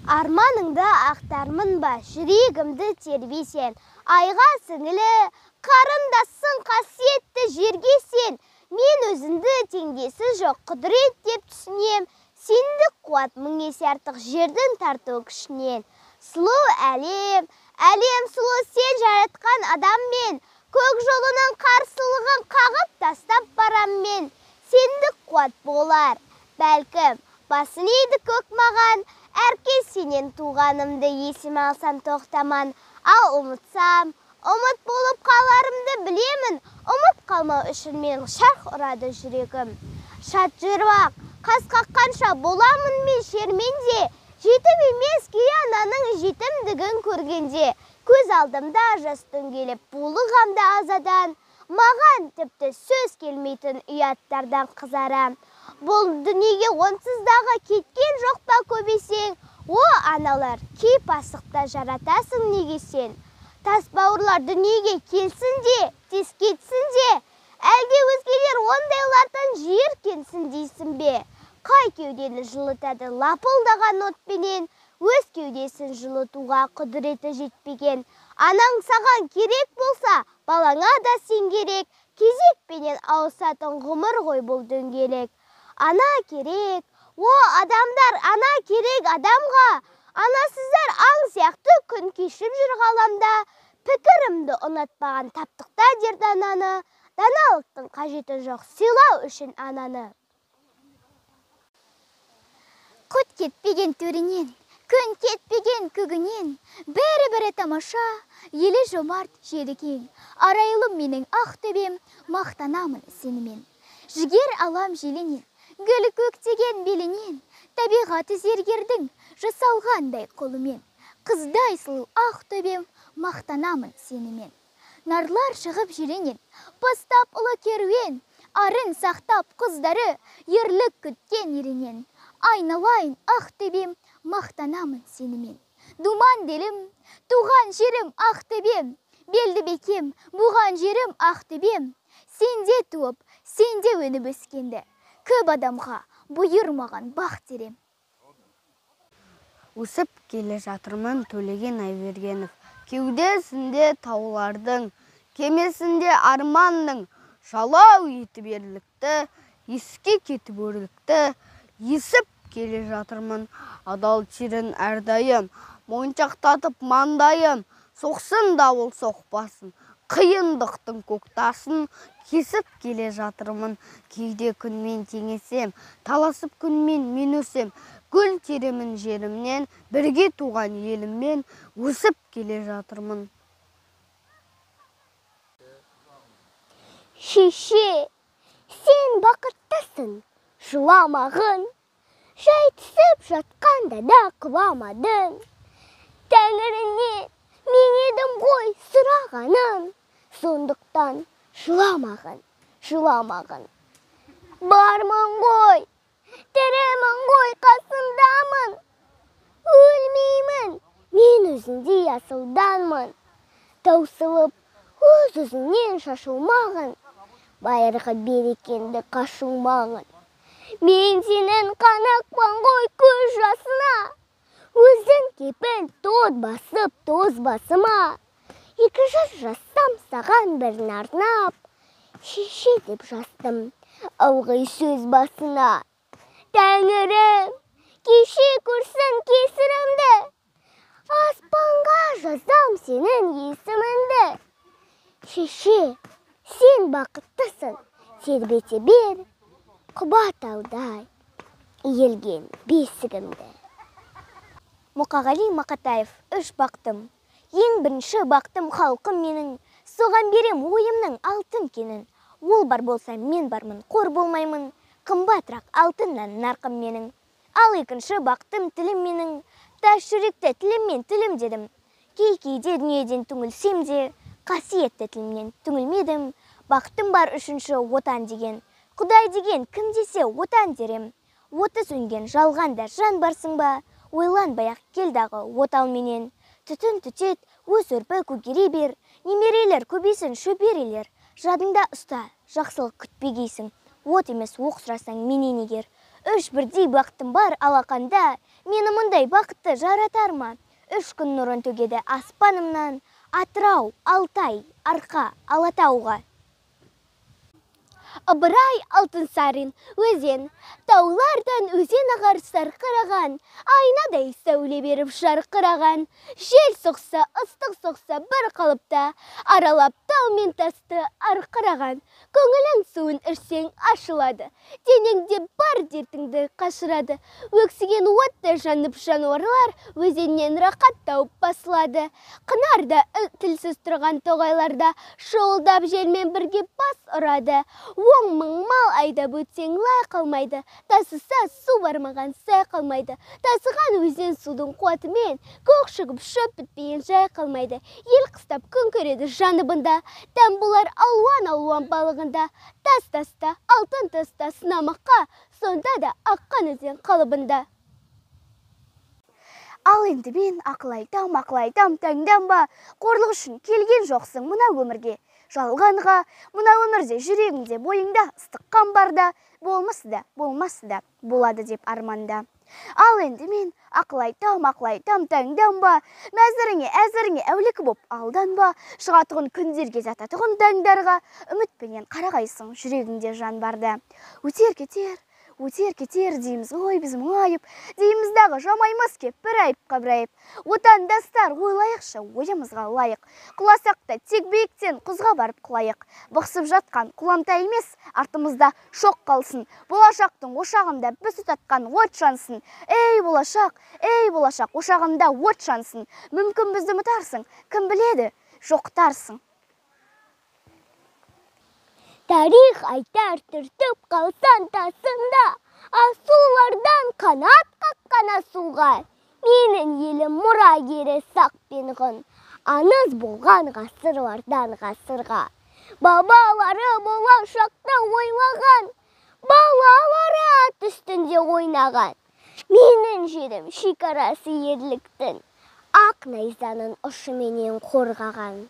Арманыңды ақтармын ба, жүрегімді тербесен. Айға сіңілі, қарындасың қасиетті жерге сен. Мен өзіңді теңдесі жоқ құдірет деп түсінем. Сендік қуат мың есе артық жердің тарту күшінен. Сұлу әлем, әлем сұлу сен жаратқан адаммен. Көк жолының қарсылығын қағып тастап барам мен. Сендік қуат болар, бәлкім, басын иді көк маған. Әркез сенен туғанымды есіме алсам тоқтаман. Ал ұмытсам, ұмыт болып қаларымды білемін. Ұмыт қалмау үшін мен шарқ ұрады жүрегім. Шат жүріп-ақ, қас қаққанша боламын мен шерменде. Жетім емес кей ананың жетімдігін көргенде. Көз алдымда жас дөңгелеп булығамда азадан. Маған тіпті сөз келмейтін ұяттардан қызарам. Бұл дүниеге онсыз дағы кеткен жоқ па көбесең? О, аналар, кей пасықта жаратасың неге сен? Тас бауырлар дүниеге келсін де, тез кетсін де, әлде өзгелер ондайлардан жиіркенсін дейсің бе? Қай кеудені жылытады лапылдаған отпенен, өз кеудесін жылытуға құдіреті жетпеген. Анаң саған керек болса, балаңа да сен керек, кезекпенен ауысатын ғұмыр ғой бұл дөңгелек. Ана керек, о адамдар, ана керек адамға. Анасыздар аң сияқты күн кешіп жүр ғаламда. Пікірімді ұнатпаған таптықта дер дананы. Даналықтың қажеті жоқ сыйлау үшін ананы. Құт кетпеген төрінен, күн кетпеген көгінен, бәрі-бірі тамаша, елі жомарт, жері кең. Арайлым менің Ақтөбем, мақтанамын сенімен. Жігер алам желінен, гүл көктеген белінен, табиғаты зергердің жасалғандай қолымен. Қыздай сұлу Ақтөбем, мақтанамын сенімен. Нарлар шығып желінен, бастап ұлы керуен, арын сақтап қыздары, ерлік күткен ерінен. Айналайын Ақтөбем, мақтанамын сенімен. Думан делім, туған жерім Ақтөбем, белді бекем, буған жерім Ақтөбем. Сенде туып, сенде өніп өскенді, көп адамға бұйырмаған бақ терем. Өсіп келе жатырмын Төлеген Айбергенов. Кеудесінде таулардың, кемесінде арманның, жалау етіп ерлікті, еске кетіп өрлікті, есіп келе жатырмын. Адал терін әрдайым, моншақтатып маңдайым, соқсын дауыл соқпасын, қиындықтың көктасын кесіп келе жатырмын. Кейде күнмен теңесем, таласып күнмен мен өсем, гүл теремін жерімнен, бірге туған еліммен өсіп келе жатырмын. Шеше, сен бақыттысың, жыламағын, жай түсіп жатқанда да құламадың. Тәңіріне мен едім ғой сұрағаным, сондықтан жыламағын, жыламағын. Бармын ғой, тірімін ғой, қасындамын, өлмеймін, мен өзіңдей асылданмын. Таусылып өз-өзіңнен шашылмағын, байырғы берекеңді қашылмағын. Мен сенің қанықпын ғой көз жасына, өзің кепіл тот басып тоз басыма. Екі жыр жазсам саған бірін арнап, шеше деп жаздым ылғи сөз басына. Тәңірім, кеше көрсін кесірімді, аспанға жазам сенің есіміңді. Шеше, сен бақыттысың, тербете бер, құба таудай иілген бесігімді. Мұқағали Мақатаев, үш бақтым. Ең бірінші бақтым халқым менің, соған берем ойымның алтын кенін. Ол бар болса мен бармын, қор болмаймын, қымбатырақ алтыннан нарқым менің. Ал екінші бақтым тілім менің, тас жүректі тіліммен тілім дедім. Кей-кейде дүниеден түңілсем де, қасиетті тілімнен түңілмедім. Бақтым бар үшінші отан деген, Құдай деген кім десе отан дерем. Оты сөнген жалғанда жан барсың ба, ойланбай-ақ кел дағы отал менен. Түтін түтет, өз өрпі көгере бер, немерелер көбейсін шөберелер. Жадыңда ұста, жақсылық күтпегейсің, от емес оқ сұрасаң менен егер. Үш бірдей бақытым бар алақанда, мені мұндай бақытты жаратар ма? Үш күн нұрын төгеді аспанымнан, Атырау, Алтай, Арқа, Алатауға. Ыбырай Алтынсарин, өзен, таулардан өзен ағар сарқыраған, айнадай сәуле беріп жарқыраған, жел соқса, ыстық соқса бір қалыпта, аралап тау мен тасты арқыраған, көңілің суын ішсең ашылады, денеңде бар дертіңді қашырады, өксіген отты жанып жануарлар өзеннен рақат тауып басылады, қынарда тілсіз тұрған тоғайларда шуылдап желмен бірге бас ұрады. 10 мың мал айдап өтсең лай қалмайды, тасыса су бармаған сай қалмайды, тасыған өзен судың қуатымен көк шығып шөп бітпеген жай қалмайды, ел қыстап күн көреді жаныбында, дәм болар алуан-алуан балығында, тас таста, алтын таста сынамаққа, сонда да аққан өзен қалыбында. Ал енді мен ақыл айтам, ақыл айтам, таңданба, қорлық үшін келген жоқсың мына өмірге. Жалғанға, мына өмірде жүрегіңде, бойыңда ыстық қан барда, болмасы да, болмасы да, болады деп арманда. Ал енді мен ақыл айтам, ақыл айтам, таңданба, мәзіріңе, әзіріңе әулекі боп алданба, шығатұғын күндерге жататұғын таңдарға, үмітпенен қарағайсың жүрегіңде жан барда. Өтер кетер, өтер кетер дейміз ғой біз мұңайып, дейміз дағы жамаймыз кеп бір айыпқа бір айып. Отандастар ойлайықшы ойымызға лайық, құласақ та тек биіктен құзға барып құлайық. Бықсып жатқан құламта емес, артымызда шоқ қалсын, болашақтың ошағында біз тұтатқан от жансын. Ей болашақ, ей болашақ, ошағында от жансын. Мүмкін бізді ұмытарсың, кім біледі, жоқтарсың. Тарих айтар түртіп қалсан тасында, асулардан қанат қаққан асуға. Менің елім мұрагері сақ пен ғұн, аңыз болған ғасырлардан ғасырға. Бабалары болашақты ойлаған, балалары ат үстінде ойнаған. Менің жерім шекарасы ерліктің, ақ найзаның ұшыменен қорғаған.